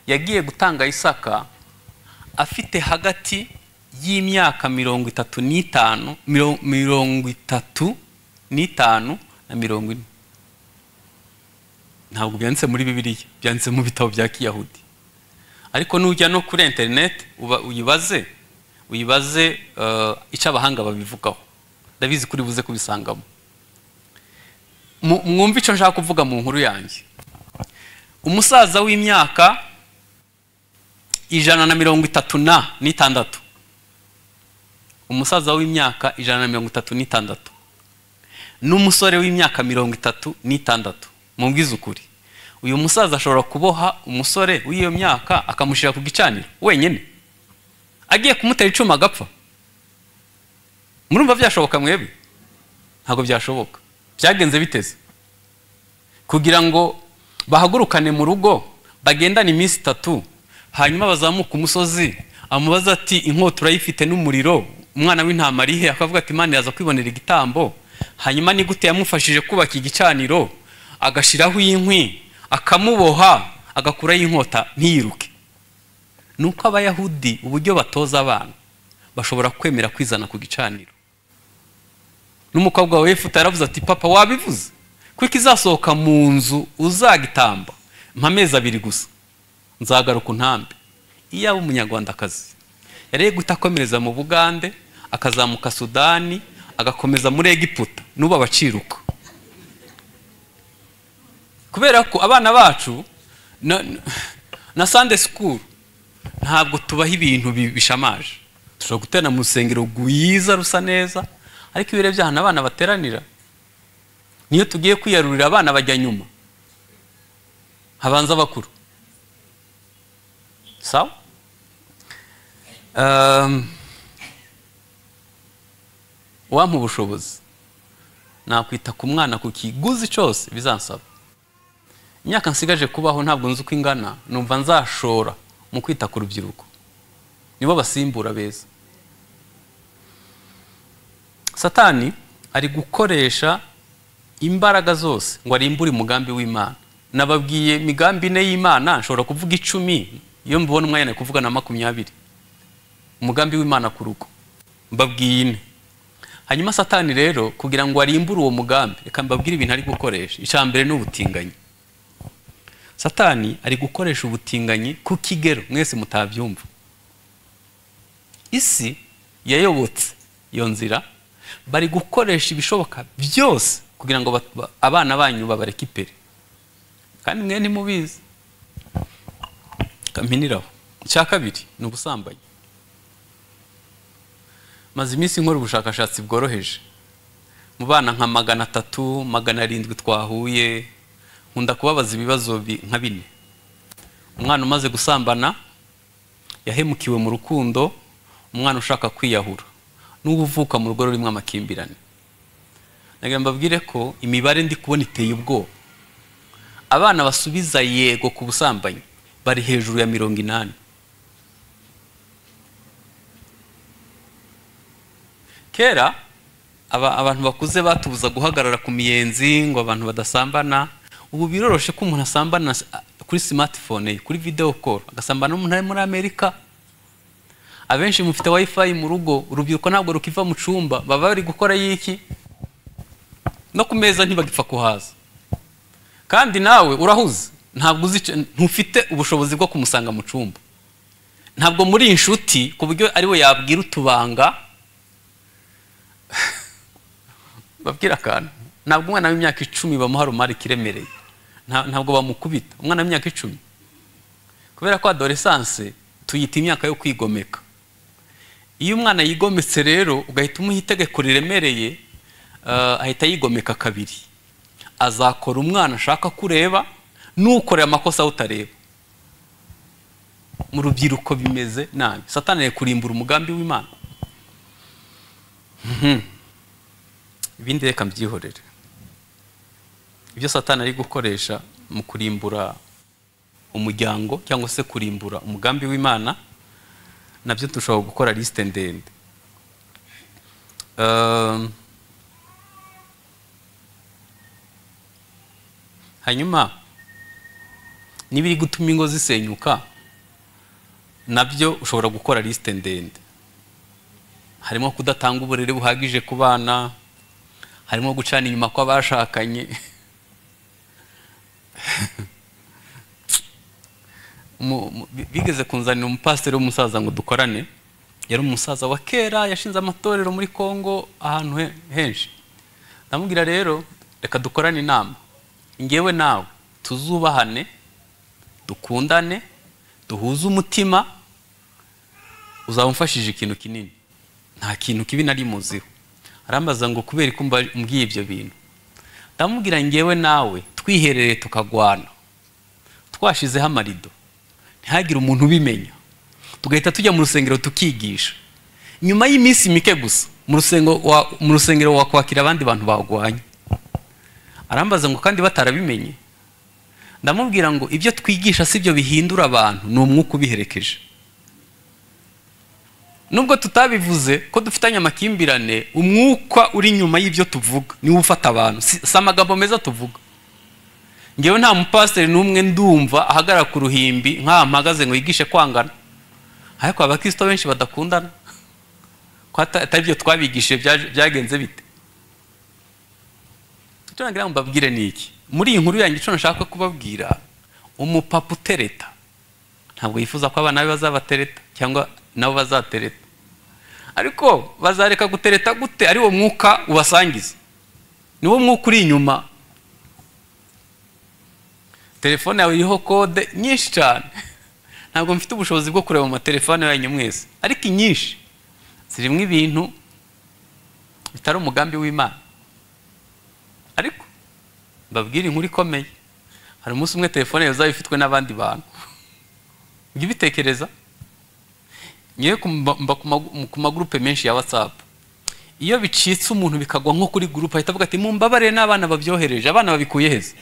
yagiye gutanga Isaka afite hagati y'imyaka 35, 35 na 40. Ntabwo byanditse muri Bibiliya, byanditse mu bitabo bya Kiyahudi. Ariko nujya no kuri internet uyibaze icyo abahanga babivugaho, ndabizi kuri buze kubisangamo. Mwumve icyo nshaka kuvuga mu nkuru yanjye. Umusaza w'imyaka 136, umusaza w'imyaka 136 n'umusore w'imyaka 36, mumbwize ukuri, uyu musaza ashobora kuboha umusore w'iyo myaka akamushyira ku gicaniro wenyine, agiye kumutera icuma agapfa? Murumva byashoboka mwebwe? Ntabwo byashoboka. Byagenze biteze kugira ngo bahagurukane mu rugo, bagendane iminsi 3, hanyuma bazamuka umusozi, amubaza ati inkota urayifite n'umuriro, umwana w'intama ari he? Akavuga ati Imana yaza kwibonera igitambo. Hanyuma ni gute yamufashije kubaka igicaniro, agashiraho inkwi, akamuboha, agakuraho inkota ntiyiruke? Nuko Abayahudi uburyo batoza abana, bashobora kwemera kwizana ku gicaniro. N'umukobwa wa Yefuta yaravuze ati papa wabivuze, kuko izasohoka mu nzu uzagitamba mpa amezi 2 gusa, nzagaruka untambe. Iyo aba umunyarwandakazi yari guhita akomereza mu Bugande, akazamuka Sudani, agakomeza muri Egiputa, n'ubu abaciruka. Kubera ko abana bacu na Sunday school ntabwo tubaha ibintu bishamaje. Dushobora gutera mu rusengero rwiza rusa neza, ariko ibire by'ahantu abana bateranira, niyo tugiye kwiyarurira abana bajya nyuma, habanza bakuru. Sawa? Uwampa ubushobozi nakwita ku mwana ku kiguzi cyose bizansaba. Imyaka nsigaje kubaho ntabwo nzi uko ingana, numva nzashora mu kwita ku rubyiruko, nibo basimbura beza. Satani ari gukoresha imbaraga zose ngo arimbure umugambi w'Imana. Nababwiye imigambi 4 y'Imana, nshobora kuvuga 10 iyo mbona umwanya kuvuga na 20. Umugambi w'Imana ku rugo mbabwiye 4. Hanyuma Satani rero kugira ngo arimbure uwo mugambi, reka mbabwire ibintu ari gukoresha. Icya mbere ni ubutinganyi. Satani ari gukoresha ubutinganyi ku kigero mwese mutabyumva. Isi yayobotse iyo nzira, bari gukoresha ibishoboka byose kugira ngo abana banyu babareke ipere, kandi mwe ntimubizi. Kampiniraho. Icya kabiri ni ubusambanyi. Maze iminsi nkora ubushakashatsi bworoheje. Mu bana nka 300 700 twahuye, nkunda kubabaza ibibazo nka bine. Umwana umaze gusambana, yahemukiwe mu rukundo, umwana ushaka kwiyahura, n'ubuvuka mu rugo rurimo amakimbirane. Nagira mbabwire ko imibare ndi kubona iteye ubwoba. Abana basubiza yego ku busambanyi bari hejuru ya 80. Kera abantu bakuze batubuza guhagarara ku miyenzi ngo abantu badasambana. Ubu biroroshe ko umuntu asambana kuri smartphone, kuri video call, agasambana n'umuntu ari muri Amerika. Abenshi mufite wifi mu rugo, urubyiruko ntabwo rukiva mu cumba, baba bari gukora yiki no ku meza ntibagipfa kuhaza. Kandi nawe urahuze, ntabwo uzi, ntufite ubushobozi bwo kumusanga mu cumba. Ntabwo muri inshuti ku buryo ari we yabwira utubanga. Babwira akantu, ntabwo umwana w'imyaka 10 bamuha rumari kiremereye, ntabwo bamukubita umwana w'imyaka 10, kubera ko adolescence tuyita imyaka yo kwigomeka. Iyo umwana yigometse rero ugahita umuha itegeko riremereye, ahita yigomeka kabiri. Azakora umwana ashaka kureba, nukorera amakosa utareba. Mu rubyiruko bimeze nabi. Satani ari kurimbura umugambi w'Imana. Ibindi reka mbyihorere. Ibyo Satani ari gukoresha mu kurimbura umuryango cyangwa se kurimbura umugambi w'Imana, nabyo dushobora gukora liste ndende. Hanyuma nibiri gutuma ingo zisenyuka, nabyo ushobora gukora liste ndende. Harimo kudatanga uburere buhagije ku bana, harimo gucana inyuma kw'abashakanye. Bigeze kunzanira umupasiteri w'umusaza ngo dukorane. Yari umusaza wa kera, yashinze amatorero muri Kongo ahantu henshi. Ndamubwira rero, reka dukorane inama, ngewe nawe tuzubahane, dukundane, duhuze umutima, uzamufashije ikintu kinini. Nta kintu kibi nari muziho. Arambaza ngo kubera ko umbwiye ibyo bintu. Ndamubwira ngewe nawe twiherereye tukagwana, twashizeho amarido, ntihagire umuntu ubimenya, tugahita tujya mu rusengero tukigisha. Nyuma y'iminsi mike gusa mu rusengero wakwakira abandi bantu bagwanye. Arambaza ngo kandi batarabimenye. Ndamubwira ngo ibyo twigisha si byo bihindura abantu, ni umwuka ubiherekeje. Nubwo tutabivuze ko dufitanye amakimbirane, umwuka uri nyuma y'ibyo tuvuga niwo ufata abantu, si amagambo meza tuvuga. Ngewe nta mupasiteri n'umwe ndumva ahagarara ku ruhimbi nkaha mpagaze ngo yigishe kwangana. Ariko abakristo benshi badakundana, ko atari byo twabigishije byagenze bite? Icyo nagira ngo mbabwire ni iki? Muri iyi nkuru yanjye icyo nashaka kubabwira, umupapa utereta ntabwo yifuza ko abana be bazabatereta cyangwa nabo bazatereta. Ariko bazareka gutereta gute ari wo mwuka ubasangiza? Ni wo mwuka uri inyuma. Telefone yawe iriho kode nyinshi cyane. Ntabwo mfite ubushobozi bwo kureba mu matelefone yanyu mwese, ariko inyinshi zirimo ibintu bitari umugambi w'Imana. Ariko mbabwira inkuru ikomeye, hari umunsi umwe telefone yawe izaba ifitwe n'abandi bantu. Ujye ubitekereza. Ngiye mba ku magrupe menshi ya WhatsApp. Iyo bicitse umuntu bikagwa nko kuri groupe, ahita avuga ati mumbabarire n'abana babyohereje, abana babikuye heza.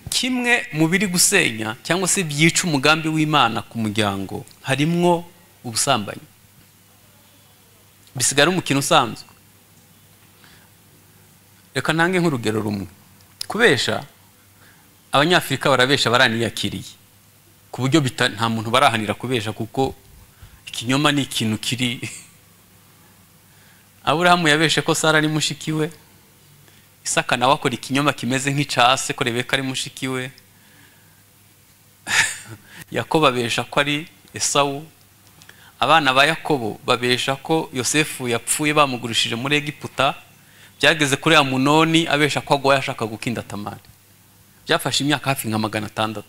Kimwe mu biri gusenya cyangwa se byica umugambi w'Imana ku muryango harimwo ubusambanyi. Bisigara umukino usanzwe. Reka ntange nk'urugero rumwe. Kubesha, Abanyafrika barabesha baraniyakiriye, ku buryo nta muntu barahanira kubesha, kuko ikinyoma ni ikintu kiri. Aburahamu yabeshe ko Sara ari mushiki we, Isaka nawe akora ikinyoma kimeze nk'icase ko Rebeka ari mushiki we, Yakobo abesha ko ari Esawu, abana ba Yakobo babesha ko Yosefu yapfuye bamugurishije muri Egiputa. Byageze kuri Amunoni abesha ko agoye ashaka gukinda Tamari. Byafashe imyaka hafi nka 600.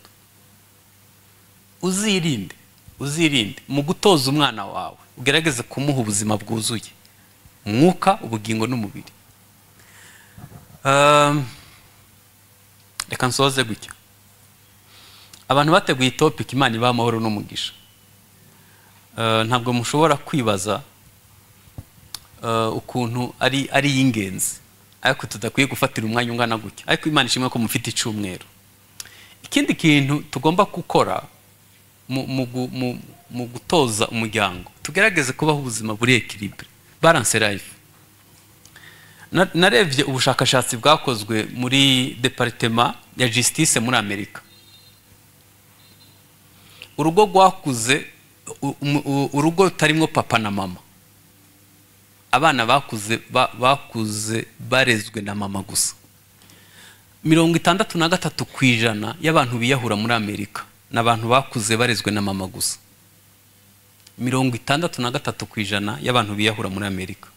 Uzirinde Uzirinde mu gutoza umwana wawe, ugerageze kumuha ubuzima bwuzuye, umwuka, ubugingo n'umubiri. Reka nsoze gutya. Abantu bateguye topic, Imana ibaha amahoro n'umugisha. Ntabwo mushobora kwibaza ukuntu ari y'ingenzi, ariko tudakwiye gufatira umwanya ungana gutya. Ariko Imana ishimwe ko mufite icyumweru. Ikindi kintu tugomba gukora mu gutoza umuryango, tugerageze kubaho ubuzima buri équilibre, balance life. Narebye ubushakashatsi bwakozwe muri département ya justice muri Amerika. Urugo rwakuze, urugo rutarimo papa na mama, abana bakuze barezwe na mama gusa, 63% y'abantu biyahura muri Amerika ni abantu bakuze barezwe na mama gusa. 63% y'abantu biyahura muri Amerika.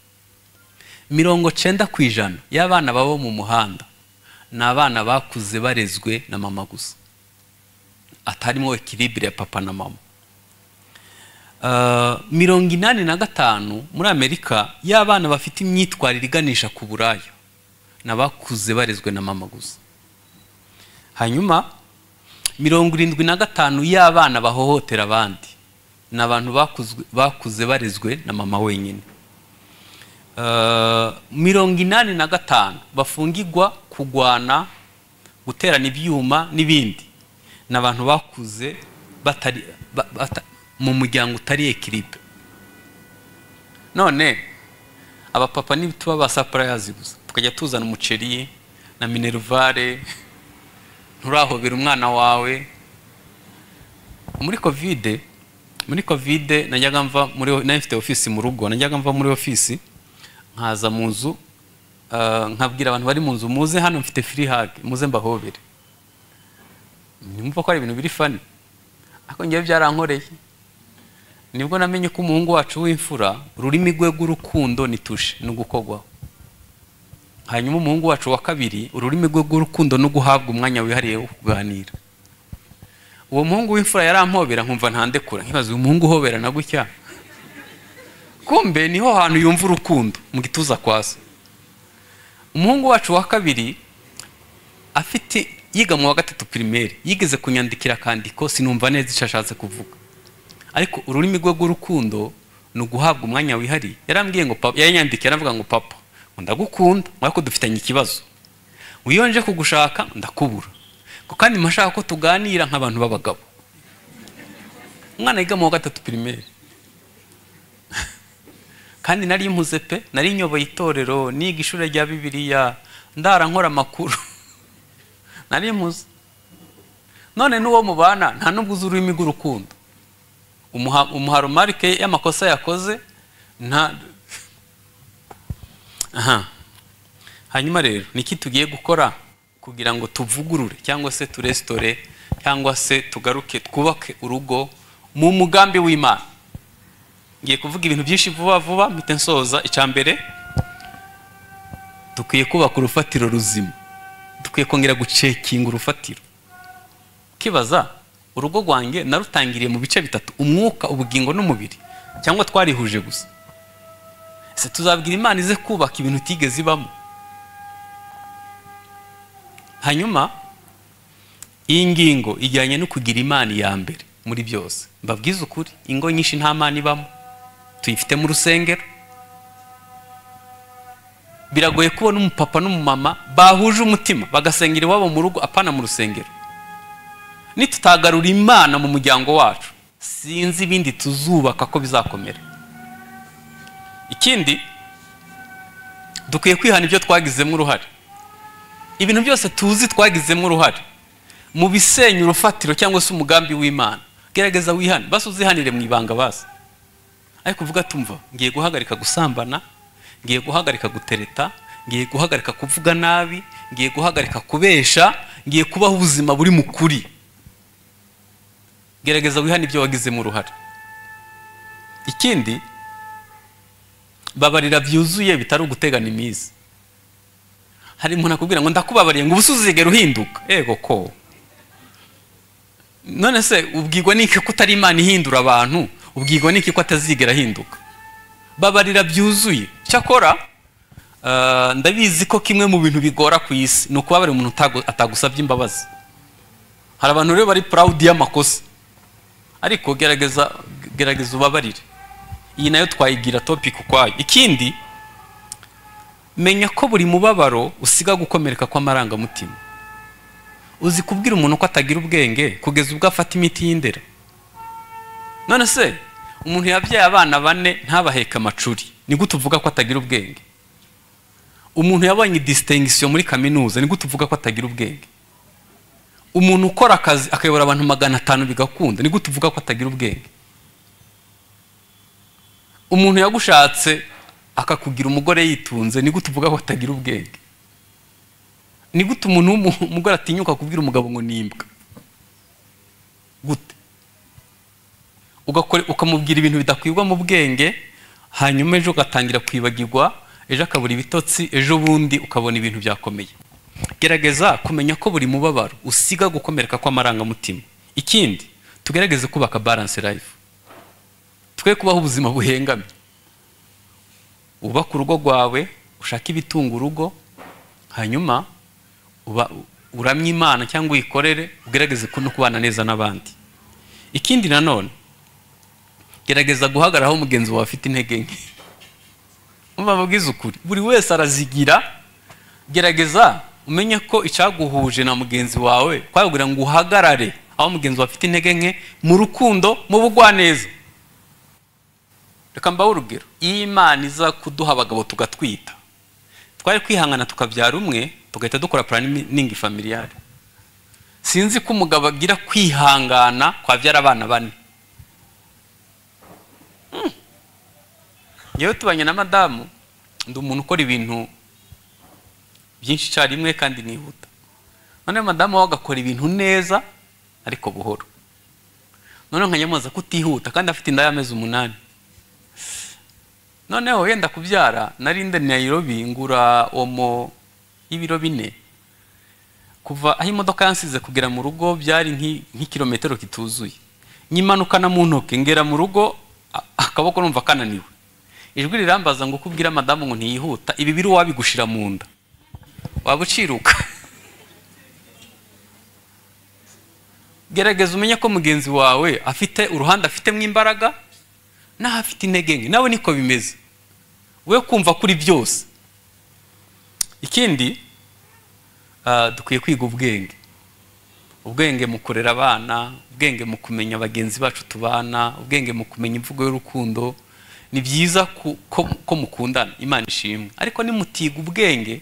90% y'abana baba mu muhanda ni abana bakuze barezwe na mama gusa, atarimo équilibre ya papa na mama. 85 muri Amerika y'abana bafite imyitwarire iganisha ku buraya n'abakuze barezwe na mama gusa. Hanyuma 75 y'abana bahohotera abandi ni abantu bakuze barezwe na mama wenyine. 85 bafungirwa kugwana, guterana ibyuma n'ibindi ni abantu bakuze batari mu muryango utari équilibre. None abapapa nibituba ba suppliers gusa, tukajya tuzana umuceri na minerval, nturahobera umwana wawe. Muri Covid najyaga mva muri, nari mfite office mu rugo, najyaga mva muri office nkaza mu nzu, nkabwira abantu bari mu nzu, muze hano mfite free hug, muze mbahobere. Nimva ko ari ibintu biri funny, ariko ngiye byarankoreye. Nibwo namenye ko umuhungu wacu w'imfura ururimi rwe rw'urukundo ni toucher, no gukogwaho. Hanyuma umuhungu wacu wa kabiri ururimi rwe rw'urukundo no guhabwa umwanya wihariye wo kuganira. Uwo muhungu w'imfura yarampobera nkumva ntandekura, nkibaza uyu muhungu uhobera na gutya, kumbe niho hantu yumva urukundo, mu gituza kwa se. Umuhungu wacu wa kabiri afite yiga mu wa 3 primaire, yigeze kunyandikira akandiko sinumva neza icyo ashatse kuvuga, ariko ururimi rwe rw'urukundo ni uguhabwa umwanya wihariye. Yarambwiye ngo papa, yaranyandikiye aravuga ngo papa ndagukunda ariko dufitanye ikibazo, iyo nje kugushaka ndakubura, kandi mashaka ko tuganira nk'abantu b'abagabo. Umwana yiga mu wa 3 primaire. Kandi nari mpuze pe, nari nyoboye itorero, niga ishuri rya Bibiliya, ndara nkora amakuru, nari mpuze. None n'uwo mubana nta nubwo uzi ururimi rw'urukundo, umuha remarque y'amakosa yakoze nta. Aha. Hanyuma rero niki tugiye gukora kugira ngo tuvugurure cyangwa se turestore cyangwa se tugaruke twubake urugo mu mugambi w'Imana? Ngiye kuvuga ibintu byinshi vuba vuba mpite nsoza. Icambere, dukwiye kubaka urufatiro ruzima, dukwiye kongera gucekinga urufatiro. Kibaza urugo rwanjye narutangiriye mu bice bitatu, umwuka, ubugingo n'umubiri, cyangwa twarihuje gusa? Ese tuzabwira Imana ize kubaka ibintu itigeze ibamo? Hanyuma iyi ngingo ijyanye no kugira Imana ya mbere muri byose. Mbabwize ukuri, ingo nyinshi nta Mana ibamo, tuyifite mu rusengero. Biragoye kubona umupapa n'umumama bahuje umutima bagasengera iwabo mu rugo, apana mu rusengero. Nitutagarura Imana mu muryango wacu, sinzi ibindi tuzubaka ko bizakomera. Ikindi, dukwiye kwihana ibyo twagizemo uruhare. Ibintu byose tuzi twagizemo uruhare mu bisenya urufatiro cyangwa se umugambi w'Imana, gerageza wihane, basi uzihanire mu ibanga basi. Ariko uvuga tumva ngiye guhagarika gusambana, ngiye guhagarika gutereta, ngiye guhagarika kuvuga nabi, ngiye guhagarika kubesha, ngiye kubaho ubuzima buri mu kuri. Gerageza wihane ibyo wagizemo uruhare. Ikindi, babarira byuzuye bitari ugutegana imizi. Hari umuntu akubwira ngo ndakubabariye ngo ubusuzigera uhinduka. Ego ko None se ubwirwa n'iki ko utari Imana ihindura abantu? Ubwirwa n'iki ko atazigera ahinduka? Babarira byuzuye. Cyakora ndabizi ko kimwe mu bintu bigora ku isi ni ukubabarira umuntu atagusabye imbabazi. Hari abantu rero bari proud y'amakosa, ariko gerageza ubabarire. Iyi nayo twayigira topic ukwayo. Ikindi, menya ko buri mubabaro usiga gukomereka kw'amarangamutima. Uzi kubwira umuntu ko atagira ubwenge kugeza ubwo afata imiti y'indera. None se umuntu yabyaye abana 4 ntabaheka amacuri, ni gute uvuga ko atagira ubwenge? Umuntu yabonye distinction muri kaminuza, ni gute uvuga ko atagira ubwenge? Umuntu ukora akazi akayobora abantu 500 bigakunda, ni gute uvuga ko atagira ubwenge? Umuntu yagushatse akakugira umugore yitunze, ni gute uvuga ko atagira ubwenge? Ni gute umuntu w'umugore atinyuka kubwira umugabo ngo nimbwa? Gute? Ukamubwira ibintu bidakwirwa mu bwenge, hanyuma ejo ugatangira kwibagirwa, ejo akabura ibitotsi, ejo bundi ukabona ibintu byakomeye. Gerageza kumenya ko buri mubabaro usiga gukomereka kw'amarangamutima. Ikindi, tugerageze kubaka balance life. Twe kubaho ubuzima buhengamye. Ubaka urugo rwawe, ushaka ibitunga urugo, hanyuma uramye Imana cyangwa uyikorere, ugerageze no kubana neza n'abandi. Ikindi nanone, gerageza guhagararaho mugenzi wawe afite intege nke. Umva mubwize ukuri, buri wese arazigira. Gerageza umenye ko icyaguhuje na mugenzi wawe kwabwira ngo uhagarare aho mugenzi wawe afite intege nke mu rukundo, mu bugwaneza. Reka mbahe urugero. Iyo Imana iza kuduha abagabo tugatwita, twari kwihangana tukabyara umwe, tugahita dukora planning familiale. Sinzi ko umugabo agira kwihangana kwabyara abana 4. Yewe tubanye na madamu, ndi umuntu ukora ibintu byinshi icyarimwe kandi nihuta. None madamu we agakora ibintu neza ariko buhoro. None nkanyamuza kutihuta kandi afite inda y'amezi 8. Noneho yenda kubyara, narinde Nairobi ngura omo y'ibiro 4. Kuva aho imodoka yansize kugera mu rugo byari nk'ikilometero kituzuye. Nyimanukana mu ntoke ngera mu rugo akaboko numva kananiwe. Ijwi rirambaza ngo kubwira madamu ngo ntiyihuta, ibi biri wabigushira mu nda, wabuciruka. Gerageza umenye ko mugenzi wawe afite uruhande afitemo imbaraga naho afite intege nke, nawe niko bimeze. We kumva kuri byose. Ikindi, dukwiye kwiga ubwenge. Ubwenge mu kurera abana, ubwenge mu kumenya bagenzi bacu tubana, ubwenge mu kumenya imvugo y'urukundo. Ni byiza ko mukundana, Imana ishimwe. Ariko nimutiga ubwenge,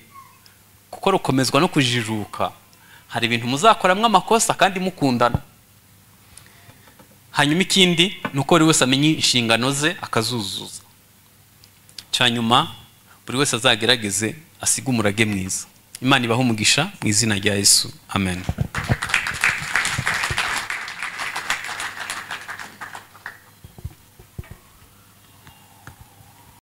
kuko rukomezwa no kujijuka, hari ibintu muzakoramwe amakosa kandi mukundana. Hanyuma ikindi ni uko buri wese amenya inshingano ze akazuzuza. Cyanyuma buri wese azagerageze asiga umurage mwiza. Imana ibahe umugisha mu izina rya Yesu. Amen.